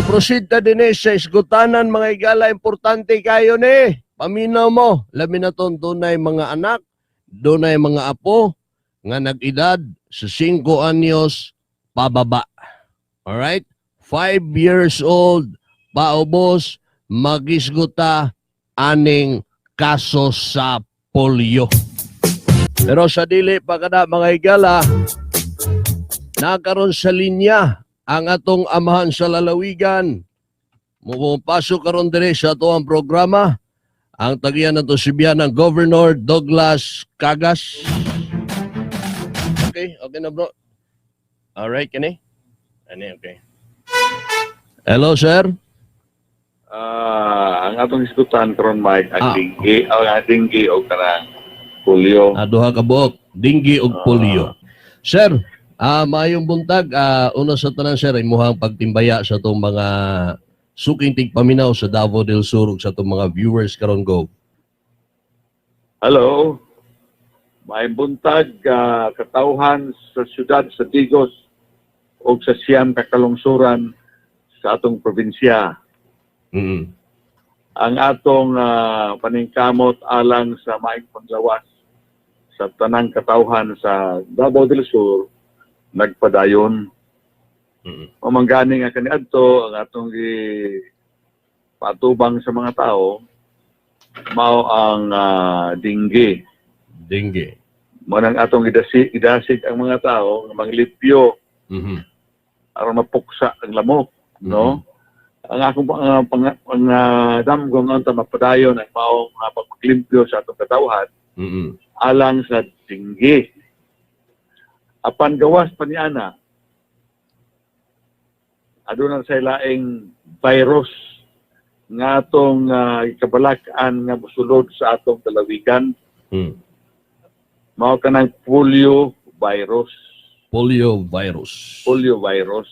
Proceed ta dinhi sa isgutanan, mga higala, importante kayo ni. Paminaw mo, labi na ton dunay mga anak, dunay mga apo nga nag-edad sa 5 anyos pababa. Alright? 5 years old paubos, magisguta aning kaso sa polio. Pero sa dili pa kada, mga higala, nakaron sa linya ang atong amahan sa lalawigan. Mupasok karon diri sa ato ang programa ang tagiyan nato si ng Governor Douglas Cagas. Okay na, bro. Alright, kini? Ani, okay. Hello, sir. Ah, ang atong isgutan karon, Mike, ang dengue, ang dengue o kanang polio. Ah, duha ka buok, dengue ug polio. Sir, maayong buntag. Una sa tanan, sir, imuhang pagtimbaya sa atong mga suking tigpaminaw sa Davao del Sur ug sa atong mga viewers karon, go. Hello. Maayong buntag, katawhan sa syudad sa Digos ug sa siyam ka kalungsuran sa atong probinsya. Ang atong paningkamot alang sa maayong panglawas sa tanang katawhan sa Davao del Sur nagpadayon. Mamanggani nga kaniadto ang atong gi patubang sa mga tao mao ang dengue. Dengue. Mao nang atong gidasig ang mga tao nga manglimpyo aron mapuksa ang lamok, no? Ang akong damgo nga unta mapadayon ang maong pagpaglimpyo sa atong katawhan alang sa dengue. Apan gawas pa niana, aduna sa laing virus nga atong kabalak-an nga mosulod sa atong lalawigan, mao kanang polio virus. Polio virus. Polio virus.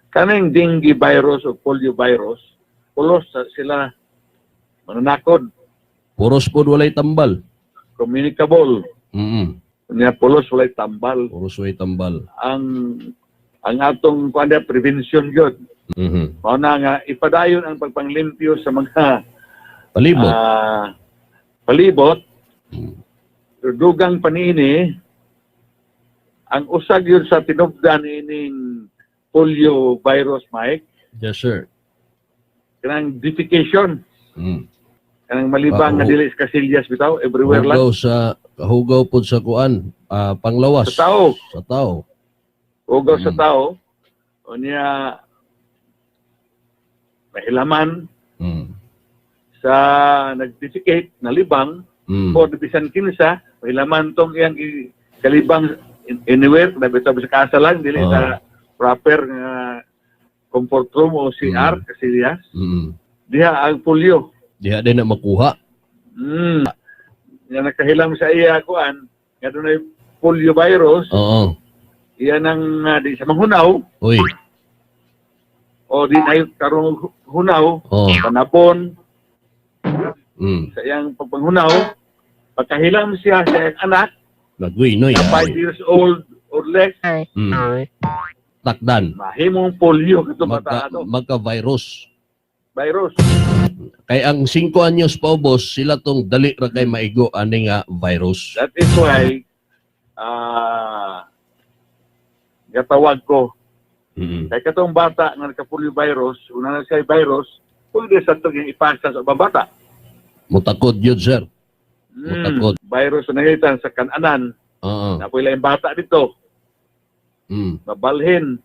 Kaning dengue virus o polio virus, pulos sa sila mananakod. Puros pod walay tambal. Communicable. Nya pulos walay tambal. Puros walay tambal. Ang atong kuan prevention gyud. Mao na nga ipadayon ang pagpanglimpyo sa mga Palibot. Palibot. Dugang paniini, ang usag yun sa tinubdan ining polio virus, Mike, Yes, sir. Kanang defecation, kanang malibang nga dili sa kasilyas bitaw, everywhere lang. Hugaw sa hugaw pod sa kuan, panglawas. Sa tao. Sa tao. Hugaw sa tao unya mahilaman sa nag-defecate nalibang o bisan kinsa mahilaman tong iyang kalibang anywhere na bitaw sa kasa lang, dili sa proper nga comfort room o CR, kasilyas, diha ang polio. Diha din na makuha. Nga nakahilam sa iya kuan nga dunay polio virus, iya nang di sa manghunaw Uy. O di na karong hunaw, panabon sa iyang pagpanghunaw, pagkahilam siya sa iyang anak Nagwinoy. na 5 years old or less, Takdan. Mahimong polio katong Magka, bata ato. Magka-virus. Virus. Kay ang 5 anyos paubos, sila tong dali ra kay maigo ani nga virus. That is why gatawag ko kay katong bata nga nagka-polio virus, una na siya virus, pwede sa itong ipasa sa ubang bata. Mutakod yun, sir. Mutakod. Virus na nangitan sa kananan, napoy laing bata dito, mabalhin.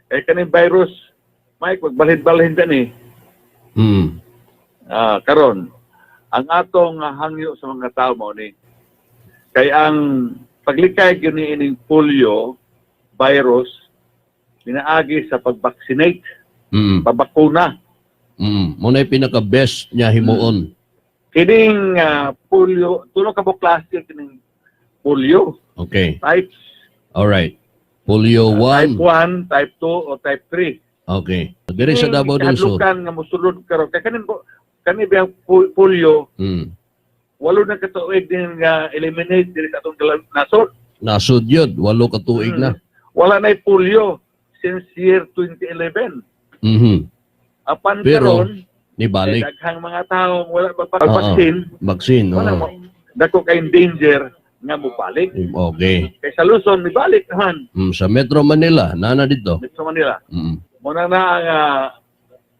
Kay kaning virus, Mike, magbalhin-balhin ka ni. Karon, ang atong hangyo sa mga tao mao ni kay ang paglikay gyud ni ining polio virus pinaagi sa pag-vaccinate, pabakuna. Mo na pinaka best niya himuon. Kining polio, tulo ka mo klase kining polio types. All right. Polio Type 1. 1, type 2 o type 3. Okay. Diri sa Davao del Sur. Kahadlukan nga mosulod karon kay kanin kani biyang polio, 8 na ka tuig din nga eliminate diri sa atong nasod. Nasod yun. 8 ka tuig na. Wala na polio since year 2011. Apan Pero, karon ni balik. Kay daghang mga tao wala pa vaccine, Vaccine. wala mo dako kay danger nga mobalik. Okay. Kay sa Luzon mibalik naman. Sa Metro Manila, nana dito. Metro Manila. Muna na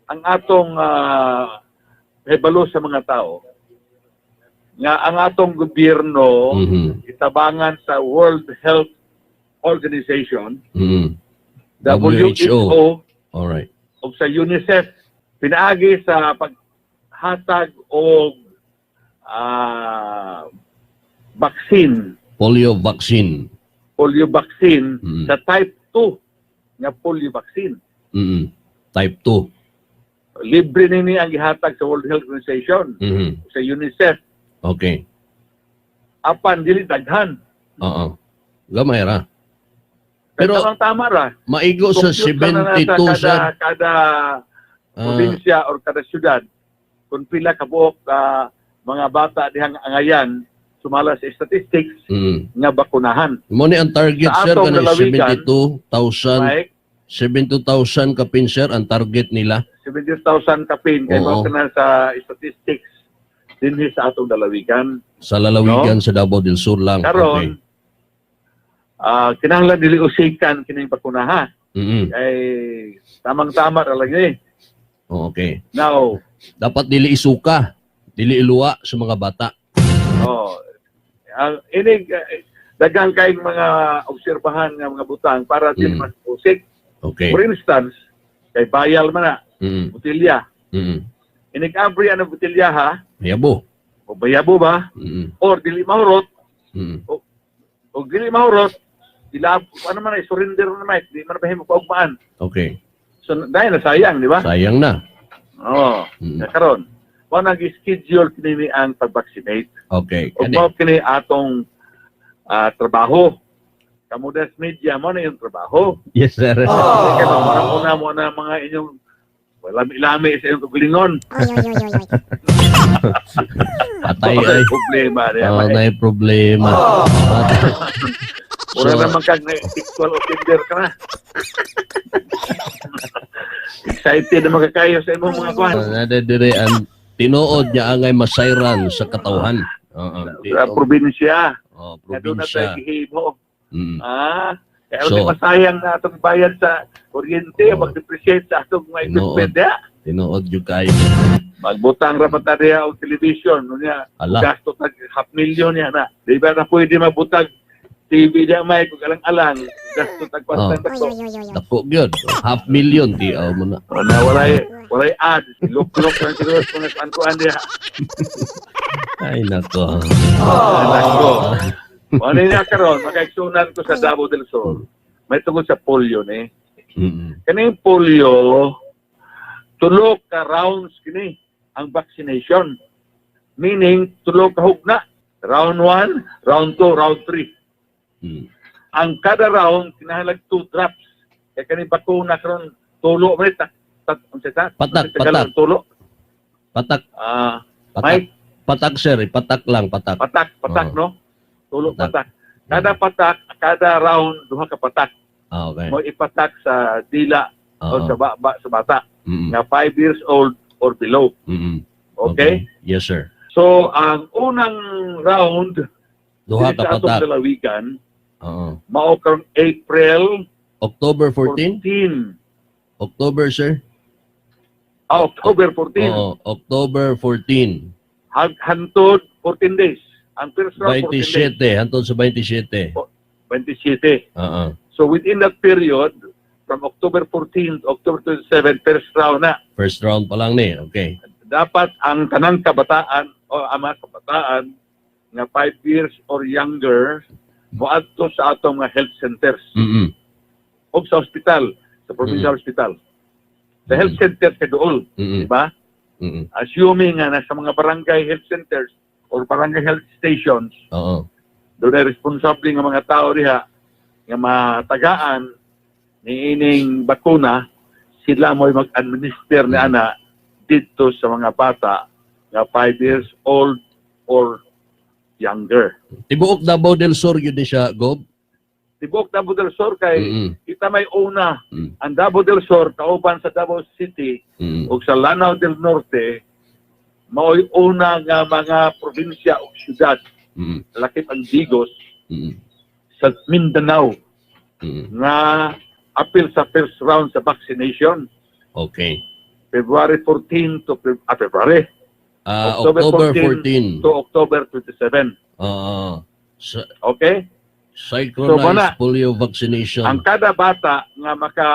ang atong hibalo sa mga tao nga ang atong gobyerno itabangan sa World Health Organization, WHO. WHO, All right. ug sa UNICEF pinaagi sa paghatag og vaccine, Polio vaccine. Polio vaccine sa type 2 nga polio vaccine. Type 2. Libre nini ang gihatag sa World Health Organization, sa UNICEF, apan dili daghan. Oo. Gamay ra. Pero Pero tama ra. maigo sa Compute lang na 72, nasa sir. kada probinsya or kada syudad kung pila kabuok mga bata dihang angayan sumala sa statistics nga bakunahan. Mo ni ang target, Sa sir, atong kanang lalawigan, 72,000. Mike, 72,000 kapin, sir, ang target nila. 70,000 kapin kay mao kana sa statistics dinhi sa atong lalawigan. Sa lalawigan sa Davao del Sur lang. Karon, kinahanglan dili usikan kining bakunaha kay tamang-tama ra lagi. Now, Dapat dili isuka, dili iluwa sa mga bata. Oh, ang ini daghang kayong mga obserbahan nga mga butang para dili mas usik. For instance, kay bayal man na botelya. Inig abri ang botelya ha, Mayabo. o bayabo ba or dili mahurot, o dili mahurot, ila ano man ay surrender na Mike, di man bahimo paugmaan. So dahil na sayang, di ba? Sayang na. Oo. Karon, mao nang schedule kini ang pag-vaccinate. Ug Kani. mao kini atong trabaho. Kamudas Media mo na yung trabaho. Yes, sir. Kaya mga una mo na mga inyong lami-lami sa inyong kagalingon. Patay Wala ay. problema niya. Oh, na problema. Wala So, naman kag na sexual offender ka na. Excited na makakayo sa imong mga kuan. Na dire ang tinuod niya angay masayran sa katawhan. Oo. Sa probinsya. Oh, Nga doon na tayo probinsya. gihimo. Kaya So, masayang na atong bayad sa kuryente, mag-depreciate sa atong mga Tinuod. equipment diya. Tinuod jud kayo. Magbutang ra pa ta diha og television, no niya. Ala. Gasto tag half million niya na. Di ba na pwede mabutag TV diya may kung alang-alang gasto tag kwastang dako. Dako gyud. Half million tiaw mo na. O na walay ad, luklok lang siguro sa mga kuan-kuan diha. Ay nako. Nako. O ano niya karon, makaigsunan ko sa Davao del Sur. May tungod sa polio ni. Kaning polio, tulo ka rounds kini ang vaccination. Meaning, tulo ka hugna. Round 1, round 2, round 3. Ang kada round, kinahanglan 2 drops. Kaya kani bakuna karon tulo man ta tat unsa ta? Patak, Unsa Tagalog patak. Tulo. Patak, Ah, patak. Mike, Patak, sir, patak lang, patak. Patak, patak no? Tulo Patak. patak. Kada patak, kada round duha ka patak. Mo ipatak sa dila o sa baba sa bata nga 5 years old or below. Okay? Yes, sir. So, ang unang round Duha diri ka sa atong patak. lalawigan mao karong April October 14? 14. October, sir? Ah, October 14. Oo, October 14. Hantod 14 days. Ang first round 14 days. 27, hantod sa 27. 27. So within that period, from October 14 to October 27, first round na. First round pa lang ni. Okay. Dapat ang tanang kabataan o ang mga kabataan nga 5 years or younger moadto sa atong mga health centers o sa hospital, sa provincial hospital. Sa health centers kay duol, di ba? Assuming nga nasa mga barangay health centers or barangay health stations, doon ay responsable nga mga tao diha nga matagaan ni ining bakuna, sila mo'y mag-administer ni ana didto sa mga bata nga 5 years old or younger. Tibuok Davao del Sur yun ni siya, Gob. Tibuok Davao del Sur kay kita may una ang Davao del Sur kauban sa Davao City ug sa Lanao del Norte, mao'y una nga mga probinsya o syudad lakip ang Digos sa Mindanao nga apil sa first round sa vaccination. February 14 to February October October 14 14. To October 27. Sa Okay? synchronized So, wala. Polio vaccination. Ang kada bata nga maka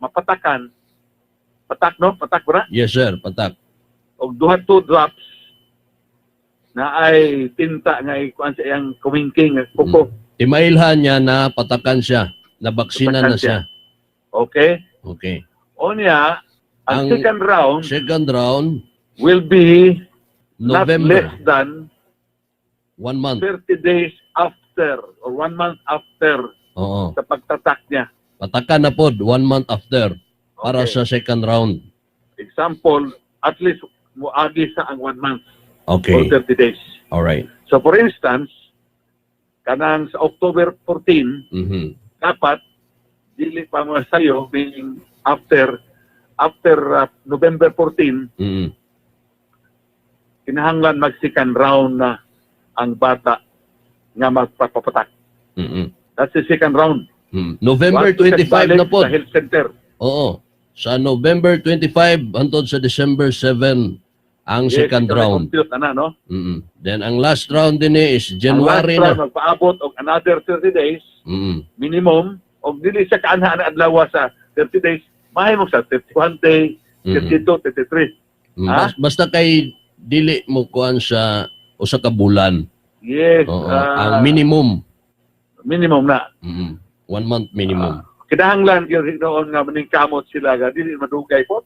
mapatakan, patak, no? Patak ba na? Yes, sir, patak. Og duha, two drops na ay tinta nga ikuan sa iyang kumingking kuko. Timailhan niya na patakan siya, na baksina Patakan na siya. Okay? Okay. Unya, ang second round Second round, will be not November, less than one month. 30 days after or one month after sa pagtatak niya. Patakan na pod, one month after para sa second round. Example, at least muagi sa ang one month or 30 days. All right. So for instance, kanang sa October 14, dapat dili pa mo sayo, meaning after after November 14, kinahanglan mag second round na ang bata nga magpapapatak. That's the second round. November Once to 25 balik na pod. sa health center. Oo. Sa November 25 hantod sa December 7 ang Yes, second ikaw round. compute ana, no? Then ang last round din is January Ang last na. round magpaabot og another 30 days minimum, og dili sa kaanha na adlaw sa 30 days, mahimo sa 31 day, 32, 33. Ha? Basta kay dili mo kuan sa usa ka bulan. Yes, Oo. Ang minimum. Minimum na. One month minimum. Kinahanglan gyud noon nga maningkamot sila nga dili madugay po.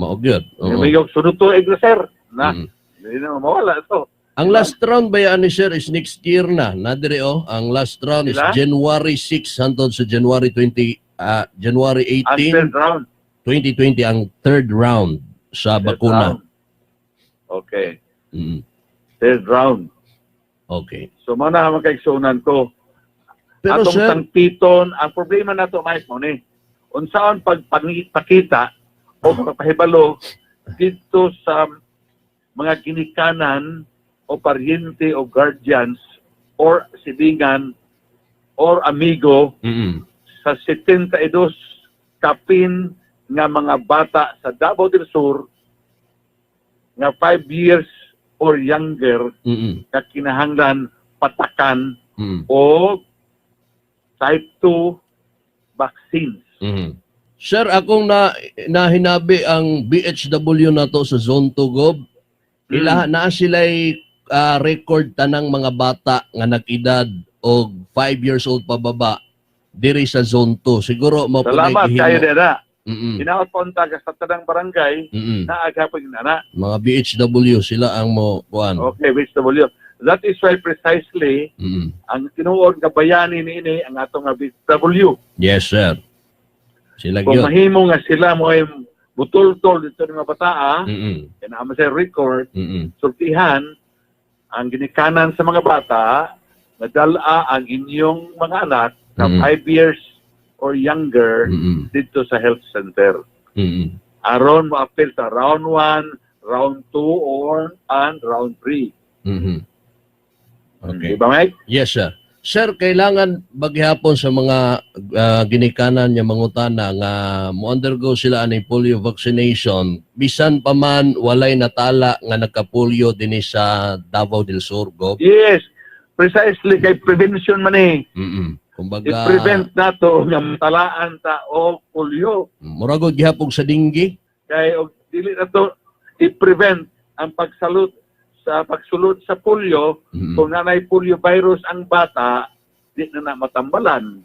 Mao gyud. Oo. May sunod tuig na, sir. Na, dili na mawala to. Ang last round ba yan ni sir is next year na. Na dire oh, ang last round is Sila? January 6 hantod sa January 20, January Ang 18, third round. 2020 ang third round sa Third bakuna. round. Okay. Third round. So mao na ang kaigsuonan ko. Pero Atong sir, tangpiton, ang problema nato, Mike, mo ni. Unsaon pagpakita o pagpahibalo dito sa mga ginikanan o paryente o guardians or silingan or amigo sa 72 kapin nga mga bata sa Davao del Sur nga 5 years or younger nga kinahanglan patakan o type 2 vaccines? Sir, akong na nahinabi ang BHW nato sa Zone 2 Gob. Ila naa sila'y record tanang mga bata nga nag-edad og 5 years old pababa diri sa Zone 2. Siguro mo po Salamat kayo nila. Hinaot po ka sa tanang barangay na agapon na. Mga BHW sila ang mo kuan. Okay, BHW. That is why precisely ang tinuod nga bayani niini ang atong nga BHW. Yes, sir. Sila Kung gyud. mahimo nga sila mo ay butultol dito ng mga bataa, kaya naa sa record, sultihan ang ginikanan sa mga bata na dala ang inyong mga anak na 5 years or younger dito sa health center. Aron mo-apil sa round 1, round 2, or and round 3. Okay. Di ba, Mike? Yes, sir. Sir, kailangan baghapon sa mga ginikanan niya mangutana nga mo undergo sila aning polio vaccination bisan pa man walay natala nga nagka-polio dinhi sa Davao del Sur, Gob? Yes. Precisely kay prevention man eh. Kumbaga, I-prevent nato nga matalaan ta og polio. Murag og gihapon sa dinggi. Kay og dili nato i-prevent ang pagsalud sa pagsulod sa polio, kung nanay polio virus ang bata, di na na matambalan.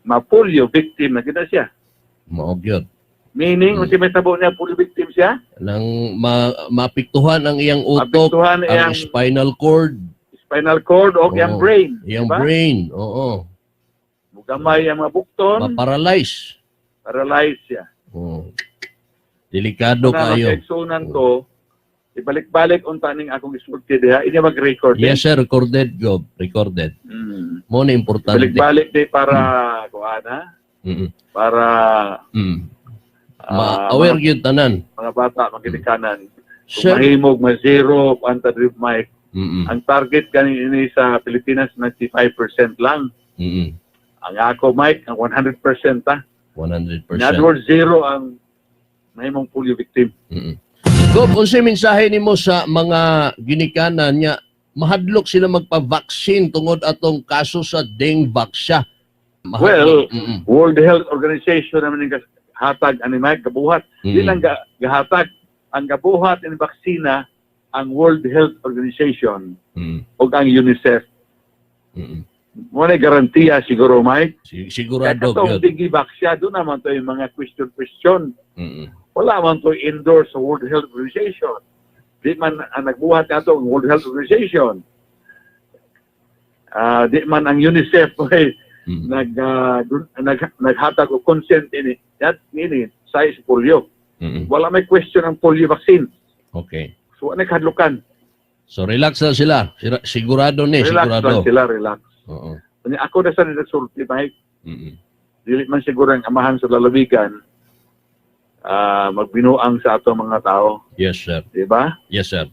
Ma-polio victim na kita siya. Mao gyud. Meaning, kung si may tabo niya, polio victim siya, Nang maapektuhan ang iyang utok, apektuhan ang iyang spinal cord, spinal cord o iyang brain. Iyang Diba? brain. Oo. Mugamay ang mga bukton, Ma-paralyze. Paralyze siya. Oo. Delikado Na kayo. makaigsunan ko, ibalik-balik unta ning akong isulti diha, inya mag-record. Yes sir, recorded, Gob. Recorded. Mao na importante. Balik-balik di para kuan ha, para Ma-aware gyud tanan. Mga bata maginikanan. Kung Sir, mahimog ma zero anta drip Mike. Ang target gani ini sa Pilipinas 95% lang. Ang ako, Mike, ang 100% ha. 100%. In other words, zero ang mahimong polio victim. Gob, unsay mensahe nimo sa mga ginikanan niya mahadlok sila magpa-vaccine tungod atong kaso sa Dengvaxia? Well, World Health Organization naman yung hatag ani Mike gabuhat. Di lang gahatag ang gabuhat ini baksina ang World Health Organization ug ang UNICEF. Mao na garantiya siguro, Mike. Sigurado Kaya katong gyud. Dengvaxia, doon naman to yung mga question-question. Wala man to endorse sa World Health Organization. Di man ang nagbuhat nato ang World Health Organization. Di man ang UNICEF ay naghatag og consent ini. That ini sa polio. Wala may question ang polio vaccine. So wala kahadlukan. So relax lang sila. Sigurado ni, Relax sigurado. lang sila, relax. Unya, ako na sa nagsulti, Mike. Dili man siguro ang amahan sa lalawigan magbinuang sa atong mga tao, Yes, sir. di ba? Yes, sir.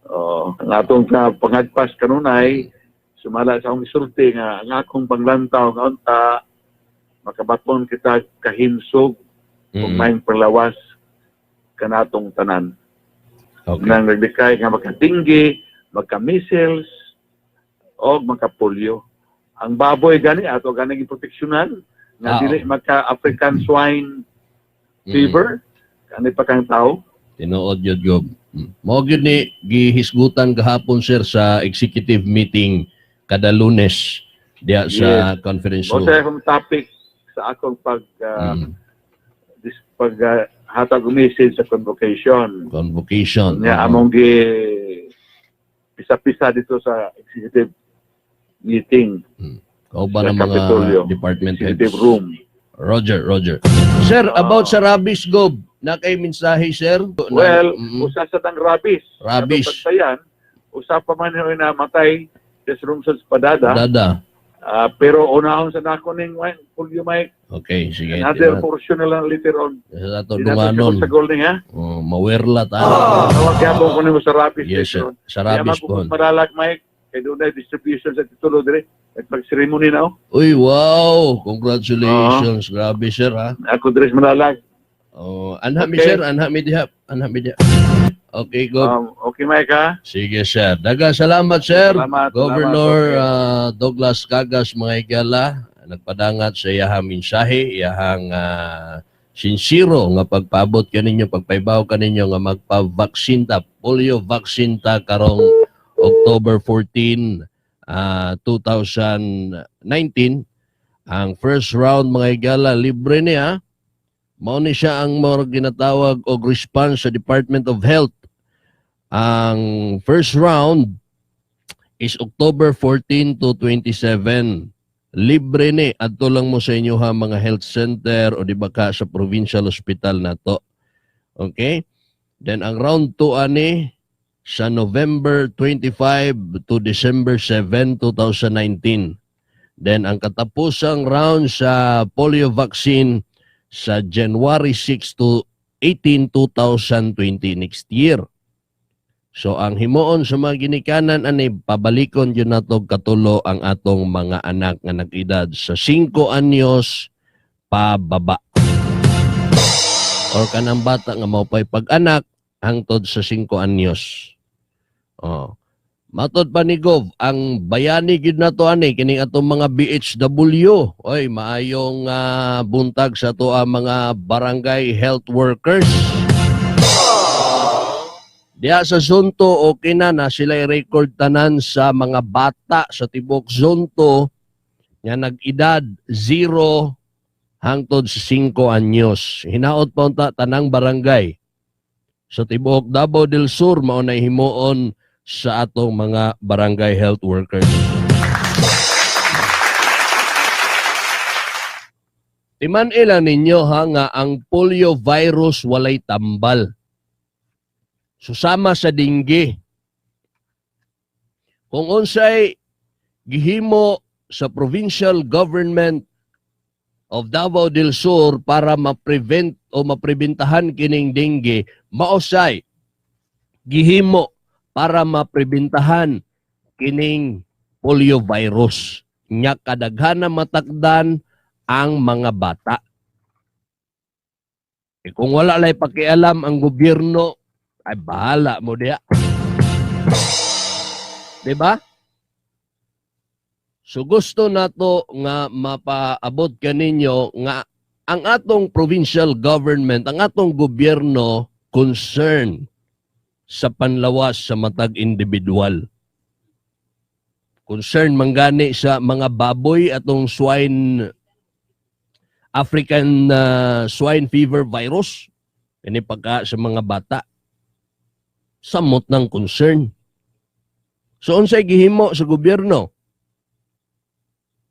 Oh, ang atong ka pangagpas kanunay sumala sa akong isulti nga ang akong panglantaw nga unta makabaton kita kahimsog ug maayong panglawas kanatong tanan. Nang naglikay nga makatinggi, magka-measles, o magka-polio. Ang baboy gani ato gani giproteksyonan nga dili maka African swine fever kani pa kang tao. Tinuod yun, Gob. Mao gyud ni gihisgutan gahapon, sir, sa executive meeting kada Lunes diya sa conference Mo room. sa akong topic sa akong pag pag hatag og message sa convocation. Convocation. Nya among gi pisa-pisa dito sa executive meeting Kauban sa ang mga Kapitolyo, department heads. executive room. Roger, Roger. Sir, about sa rabies, Gob, na kay mensahe, sir? Well, usa sa tang rabies. Rabies. Atong bantayan, usa pa man yung namatay sa lungsod sa Padada. Dada. Ah, pero unahon sa nako ning polio, Mike. Okay, sige. Another portion na lang later on. Sa ato Di nato dunganon. sa goal ning ha. Oh, mawerla ta. Tawag gyapon ko nimo sa rabies Yes, sir. later on. Sa rabies Kaya po. Madalag, Mike, kay doon na distribution sa titulo dire. Nagpag-ceremony na oh. Uy, wow! Congratulations. Grabe, sir, ha? Ako dire sa Madalag. Oh, anha mi Okay. sir, anha mi diha, anha mi diha. Okay, go. Okay, Mike ha. Sige, sir. Daga salamat, sir. Salamat, Governor salamat. Okay. Douglas Cagas, mga higala, nagpadangat sa iyahang mensahe, iyahang sinsiro nga pagpaabot kaninyo, pagpaybaw kaninyo nga magpa-vaccine ta, polio vaccine ta karong October 14, 2019. Ang first round, mga higala, libre niya. Mao ni siya ang mga ginatawag og response sa Department of Health. Ang first round is October 14 to 27. Libre ni, adto lang mo sa inyo ha mga health center o di ba ka sa provincial hospital na to. Okay? Then ang round 2 ani sa November 25 to December 7, 2019. Then ang katapusang round sa polio vaccine sa January 6 to 18, 2020, next year. So ang himuon sa mga ginikanan ani, pabalikon gyud nato katulo ang atong mga anak nga nag-edad sa 5 anyos pababa. Or kanang bata nga maupay pag-anak hangtod sa 5 anyos. Oh. Matod pa ni Gov, ang bayani gyud nato ani kining atong mga BHW. Oy, maayong buntag sa ato ang mga barangay health workers. Diya sa Zone 2, okay na na sila i-record tanan sa mga bata sa tibok Zone 2 nga nag-edad 0 hangtod sa 5 anyos. Hinaot pa unta tanang barangay sa tibuok Davao del Sur mao na himuon sa atong mga barangay health workers. Timan-i lang ninyo ha nga ang polio virus walay tambal. Susama sa dinggi. Kung unsay gihimo sa provincial government of Davao del Sur para ma-prevent o mapribentahan kining dengue, mausay gihimo para mapribentahan kining polio virus nya kadaghan na matakdan ang mga bata. Eh, kung wala lay pakialam ang gobyerno, ay bahala mo diya. 'Di ba? So gusto nato nga mapaabot kaninyo nga ang atong provincial government, ang atong gobyerno, concern sa panlawas sa matag individual. Concern manggani sa mga baboy, atong swine African swine fever virus kini pagka sa mga bata, samot ng concern. So unsay gihimo sa gobyerno?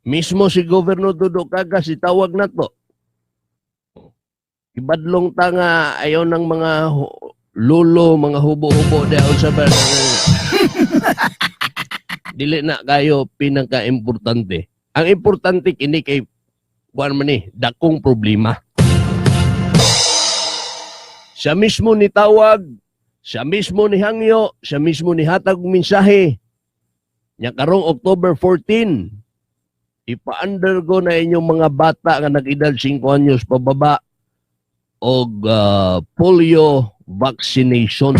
Mismo si Governor Dudo Cagas itawag na to. Ibadlong ta nga ayaw ng mga lulo, mga hubo-hubo di unsa ba. Dili na kayo pinaka-importante. Ang importante kini kay kuan man ni dakong problema. Siya mismo ni tawag, siya mismo ni hangyo, siya mismo ni hatag og mensahe. Nya karong October 14, ipa-undergo na inyong mga bata nga nag-edad 5 anyos pababa og polio vaccination.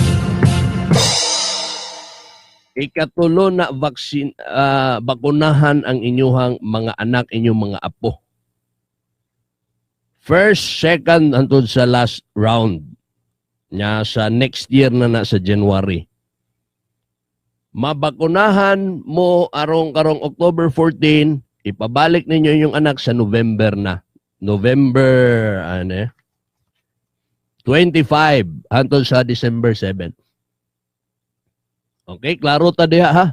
Ikatulo na vaccine, bakunahan ang inyuhang mga anak, inyong mga apo. First, second, hantod sa last round. Nya sa next year na na sa January. Mabakunahan mo arong karong October 14, ipabalik ninyo yung anak sa November na. November ano eh, 25 hantod sa December 7. Okay, klaro ta diha ha.